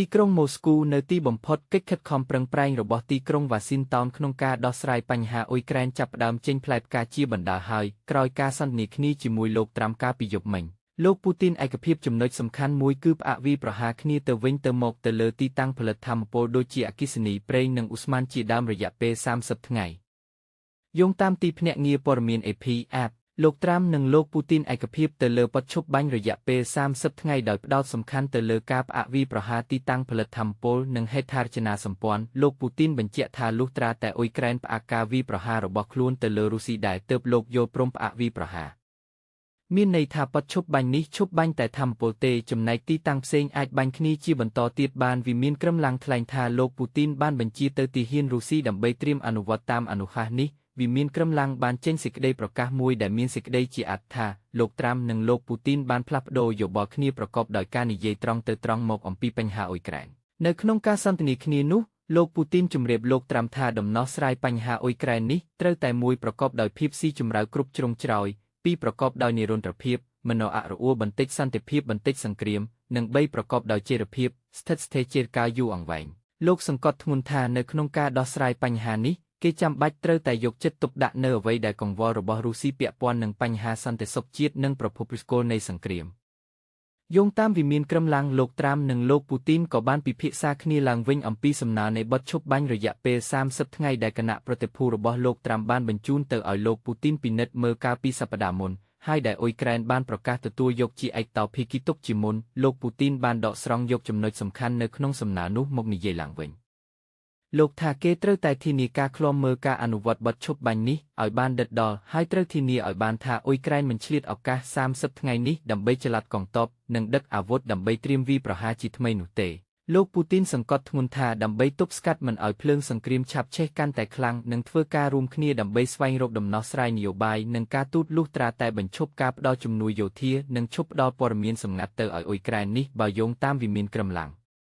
ទីក្រុងម៉ូស្គូនៅទីបំផុតកិច្ចខិតខំប្រឹងប្រែងរបស់ទីក្រុងវ៉ាស៊ីនតោនក្នុងការដោះស្រាយបញ្ហាអ៊ុយក្រែនចាប់ផ្ដើមចេញផ្លែផ្កាជាបណ្ដើរហើយក្រោយការសន្ទនាគ្នាជាមួយលោកត្រាំកាលពីយប់មិញលោកពូទីនឯកភាពចំណុចសំខាន់មួយគឺផ្អាកវាយប្រហារគ្នាទៅវិញទៅមកទៅលើទីតាំងផលិតថាមពលដូចជាអគ្គិសនីប្រេងនិងឧស្ម័នជាដើមរយៈពេល30ថ្ងៃយោងតាមទីភ្នាក់ងារព័ត៌មាន AP App លោកត្រាំនិងលោកពូទីនឯកភាពទៅលើបទឈប់បាញ់រយៈពេល30ថ្ងៃដោយផ្ដោតសំខាន់ទៅលើការផ្អាកវាយប្រហារទីតាំងផលិតថាមពលនិងហេដ្ឋារចនាសម្ព័ន្ធលោកពូទីនបញ្ជាក់ថាលុះត្រាតែអ៊ុយក្រែនផ្អាកការវាយប្រហាររបស់ខ្លួនទៅលើរុស្ស៊ីដែរទើបលោកយល់ព្រមផ្អាកវាយប្រហារមានន័យថាបទឈប់បាញ់នេះឈប់បាញ់តែថាមពលទេចំណែកទីតាំងផ្សេងអាចបាញ់គ្នាជាបន្តទៀតបានវិមានក្រឹមឡាំងថ្លែងថាលោកពូទីនបានបញ្ជាទៅទាហានរុស្ស៊ីដើម្បីត្រៀមអនុវត្តតាមអនុសាសន៍នេះវិមានក្រឹមឡាំងបានចេញសេចក្តីប្រកាសមួយដែលមានសេចក្តីជាអត្ថថាលោកត្រាំនិងលោកពូទីនបានផ្លាស់ប្ដូរយោបល់គ្នាប្រកបដោយការនិយាយត្រង់ទៅត្រង់មកអំពីបញ្ហាអ៊ុយក្រែននៅក្នុងការសន្ទនាគ្នានោះលោកពូទីនជម្រាបលោកត្រាំថាដំណោះស្រាយបញ្ហាអ៊ុយក្រែននេះត្រូវតែមួយប្រកបដោយភាពស៊ីជម្រៅគ្រប់ជ្រុងជ្រោយពីរប្រកបដោយនិរន្តរភាពមិនអរអួលបន្តិចសន្តិភាពបន្តិចសង្គ្រាមនិងបីប្រកបដោយចីរភាពស្ថិតស្ថេរជាកាលយូរអង្វែងលោកសង្កត់ធ្ងន់ថានៅក្នុងការដោះស្រាយបញ្ហានេះគេចាំបាច់ត្រូវតែយកចិត្តទុកដាក់នៅអ្វីដែលកង្វល់របស់រុស្ស៊ីពាក់ព័ន្ធនឹងបញ្ហាសន្តិសុខជាតិនិងប្រភពឫសគល់នៃសង្គ្រាមយោងតាមវិមានក្រឹមឡាំងលោកត្រាំនិងលោកពូទីនក៏បានពិភាក្សាគ្នាឡើងវិញអំពីសំណើនៃបទឈប់បាញ់រយៈពេល30ថ្ងៃដែលគណៈប្រតិភូរបស់លោកត្រាំបានបញ្ជូនទៅឲ្យលោកពូទីនពិនិត្យមើលកាលពីសប្តាហ៍មុនហើយដែលអ៊ុយក្រែនបានប្រកាសទទួលយកជាឯកតោភាគីទុកជាមុនលោកពូទីនបានដកស្រង់យកចំណុចសំខាន់នៅក្នុងសំណើនោះមកនិយាយឡើងវិញលោកថាគេត្រូវតែធានាការឃ្លាំមើលការអនុវត្តបទឈប់បាញ់នេះឲ្យបានដិតដល់ហើយត្រូវធានាឲ្យបានថាអ៊ុយក្រែនមិនឆ្លៀតឱកាស30ថ្ងៃនេះដើម្បីចល័តកងទ័ពនិងដឹកអាវុធដើម្បីត្រៀមវាយប្រហារជាថ្មីនោះទេលោកពូទីនសង្កត់ធ្ងន់ថាដើម្បីទប់ស្កាត់មិនឲ្យភ្លើងសង្គ្រាមឆាប់ឆេះកាន់តែខ្លាំងនិងធ្វើការរួមគ្នាដើម្បីស្វែងរកដំណោះស្រាយនយោបាយនិងការទូតលុះត្រាតែបញ្ឈប់ការផ្ដល់ជំនួយយោធានិងឈប់ផ្ដល់ព័ត៌មានសម្ងាត់ទៅឲ្យអ៊ុយក្រែននេះបើយោងតាមវិមានក្រឹមឡាំង។